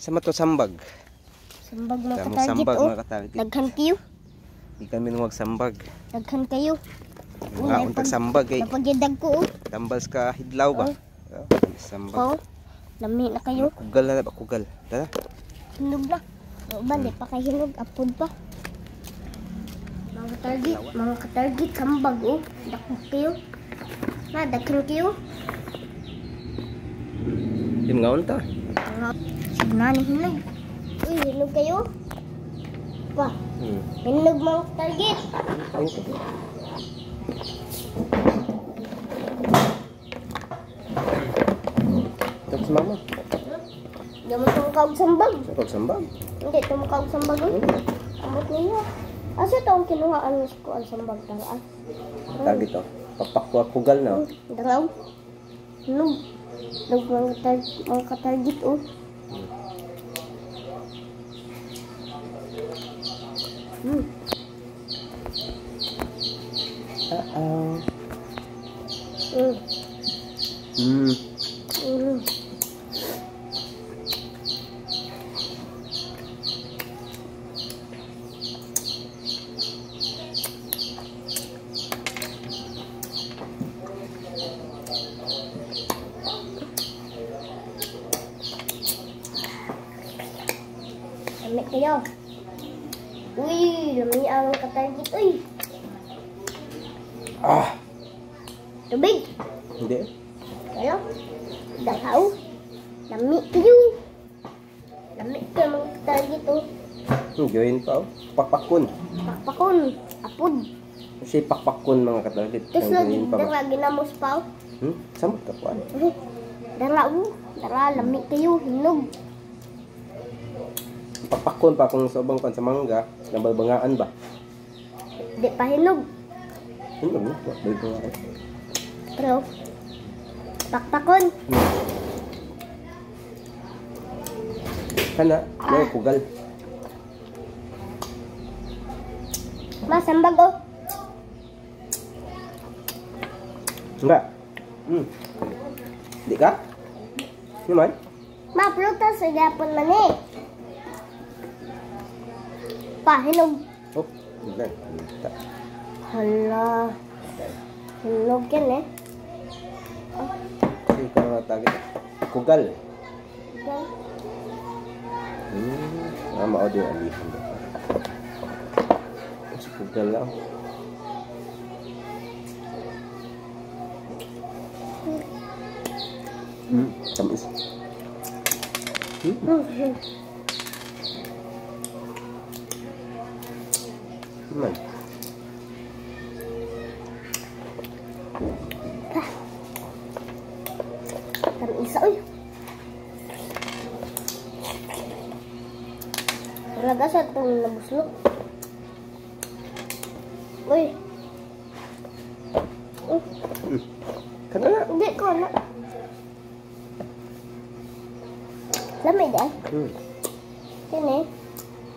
Sa mato sambag. Sambag mga Daming katarget sambag oh. mga katarget. Daghan kayo. Di kami nung sambag. Daghan kayo. Mga untag sambag eh. Napagyadag ko oh. Tambals ka hidlaw ba? Oh. Sambag. Oh. Lami na kayo. Kugal na ba? Kugal. Tara. Hinog na. Uban, di pa kay hinog. Apod pa. Mga katarget, sambag oh. Daghan kayo. Na, daghan kayo. Yung mga unta. Signa ni hinog. Uy, hinog kayo. Pa. Hinog mga katarget. Tapos mama. Hindi mo tumukawag sambag. Tumukawag sambag? Hindi, tumukawag sambag. Amot niya. Asa ito ang kinuhaan ko ang sambag? Tara. Target oh. Pakpakwa kugal na oh. Daraw. Hinog. Hinog mga katarget oh. Uh-oh. Lami kayo. Uy, lami ang katarget. Uy. Ah. Tubig. Hindi. Kayo. Dakaw. Lami kayo. Lami kayo mga katarget oh. Gawin pa oh. Pakpakon. Pakpakon. Apod. Kasi pakpakon mga katarget. Tapos lagi, dara ginamos pa oh. Samot ka po. Dara oh. Dara, lami kayo. Hinog. Pakpakon pa kung sa ubang pan sa mangga, nabalbangaan ba? Di pa hinog. Hinog na, balbangaan. Pero, pakpakon. Kana, may kugal. Ma, sambag oh. Enggak. Di ka? Naman? Ma, prutas sa gapon man eh. Pa, hinog. Oh, hinog. Hala. Hinog yan eh. Oh. Kasi ikaw na target. Kugal. Kugal. Mao din alihan. Kasi kugal lang. Tamis. Man. Tamis uy. Talaga sa itong nabuslok. Uy. Kana na. Hindi ko na. Lamay dahil. Sini.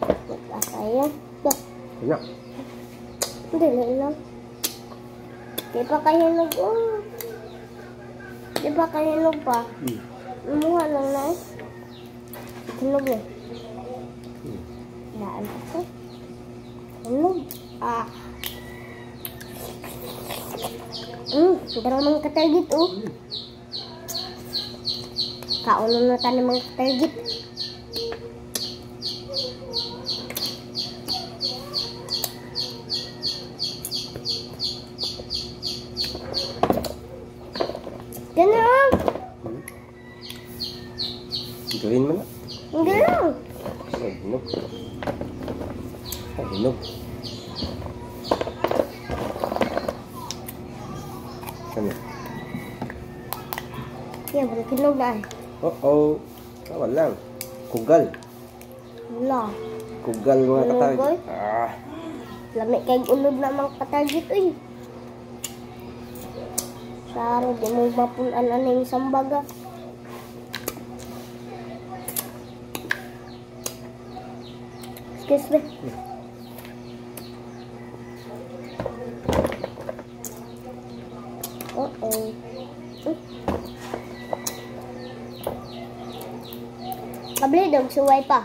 Magkakaya. Kanya. Hindi lang. Di pa kayo nag... Oh. Di pa kayo nag pa. Umuha lang na eh. Hinog eh. Daan pa ko. Hinog. Ah. Dara mga katarget oh. Kauno na tayo mga katarget. Ganun. Gawin mo na. Hindi lang. Ay, hinog. Ay, hinog. Saan na? Yan, wala hinog na eh. Uh-oh. Tama lang. Kugal. Wala. Kugal mga katarget. Ah. Lami kay unod na mga katarget, uy. Saro, di mo mapunan na yung sambaga. Excuse me. Uh-oh. Pabili dog suway pa.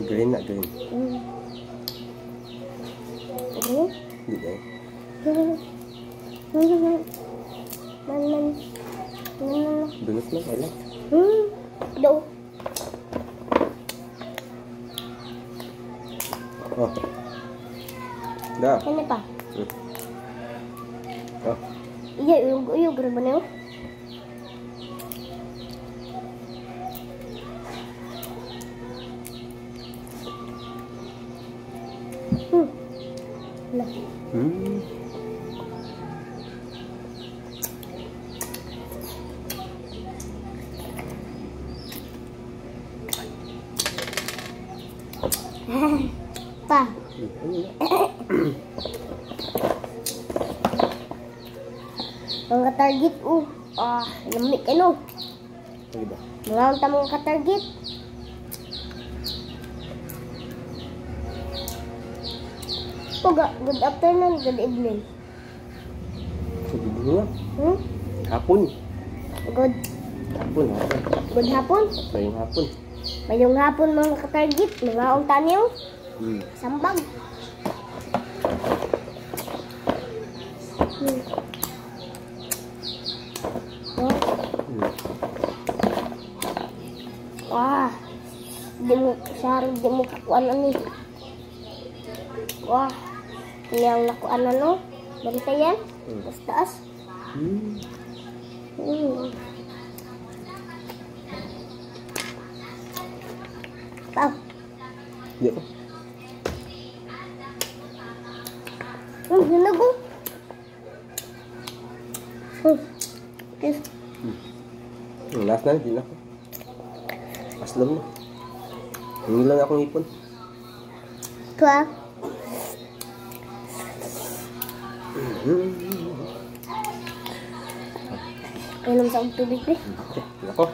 Green na, green. Green? Hindi na eh. Man, man. Man, man. Dunot lang, wala. Do. Oh. Da. Ano pa? Oh. Iya, uyog, uyog. Green ba na yun? Lah. Pa. Mga target oh. Ah, lamig ano. Ano ba? Mga tamang katarget. Puga, good afternoon, good evening. Good evening. Hapon. Good. Hapon, hapon. Good hapon. Mayong hapon. Mayong hapon mga katarget, mga unta niyo. Sambag. Wah. Di mo sar, di mo kakuan ani. Wah. Yang nakuan ano? Bantayan. Taas taas. Pa. Di ko. Hinog ko. Kiss. Last na, di na ako. Aslom na. Hindi lang akong ipon. Kwa. Inom sa tubig, eh. Ako.